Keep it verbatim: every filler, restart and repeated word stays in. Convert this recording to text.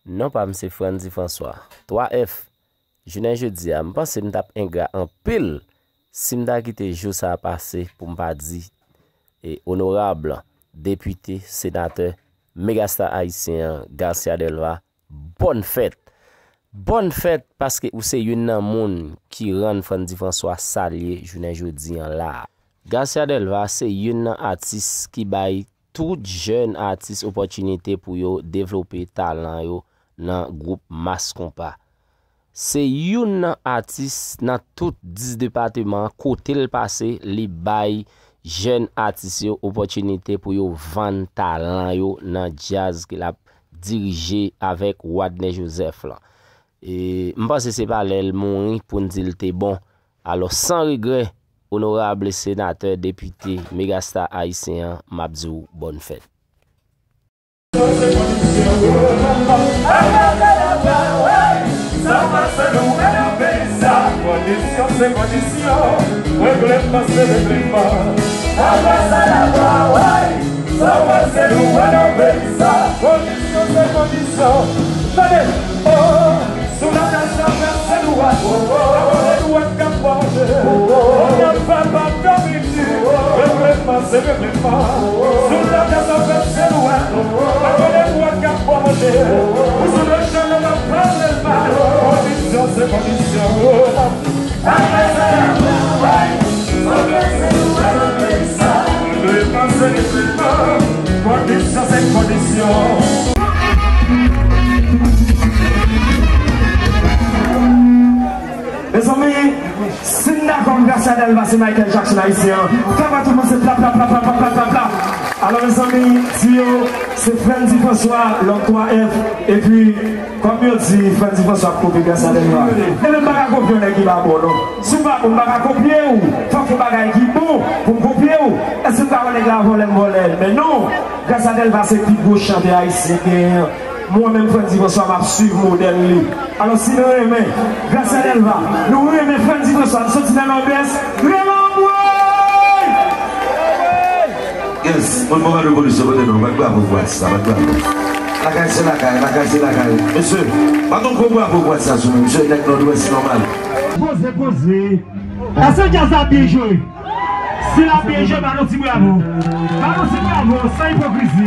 Non pa m se Frandy François, twa F. Jounen jodi a, m panse m t ap engra anpil si m ta kite jou sa a pase pou m pa di e onorab depite, senatè, megasta ayisyen an, Garcia Delva, bòn fèt. Bòn fèt paske ou se youn nan moun ki rann Frandy François sa l ye jounen jodi an la a. Garcia Delva se youn nan atis ki bay tout jèn atis opòtinite pou yo devlope talan yo nan gwoup Mass Konpa. Se youn nan atis nan tout dis depateman an, kote l pase, li bay jèn atis yo opòtinite pou yo vann talan yo nan djaz ke l ap dirije avèk Wadner Joseph lan. E, m panse se pa lè l mouri pou n di l te bon. Alò, san regrè, onorab senatè, depite, megasta ayisyen an, m ap di w bòn fèt. Kondisyon se kondisyon, regleman se regleman. Sa w wè se nou wè nan peyi sa. Kondisyon se kondisyon. Tande, oh, sou la tèt sa fè se dwat. Abòne dwat k ap pwòte. Kòmyè papa Dominique. Regleman se regleman. Sou la tèt sa fè se dwat. Abòne dwat k ap pwòte. Ou sou le chanèl ap pale mal. Kondisyon se kondisyon. Mezanmi, si n dakò, Garcia Delva se Michael Jackson ayisyen an. Fè wè tout moun se pla, pla, pla. Alò, mezanmi, di yo, se Frandy François, lòt twa F, epi, kòm yo di, Frandy François ap kopye Garcia Delva. E men m pa ka kopye yon nèg ki pa bon, non. Si w pa bon, m pa ka kopye w. Fòk yon bagay ki bon pou m kopye w. Èske m ka wè nèg la vòlè m vòlè l? Men non! Garcia Delva se pi gwo chantè ayisyen genyen. Mwen menm, Frandy François, m ap swiv modèl li. Alò, si nou renmen Garcia Delva, nou renmen Frandy François, nou soti nan Nòdès, rele anmwey! Yes, moun mwen pa de polisyon, kote nou? Bat bravo pou atis la, bat bravo. Lakay se lakay, lakay se lakay. Mesye, bat yon gwo bravo pou atis la sou mwen, mesye, nèg Nòdwès nòmal. Poze, poze. Èske djaz la byen jwe? Si l ap byen jwe, ba nou ti bravo. Ba nou ti bravo, san ipokrizi.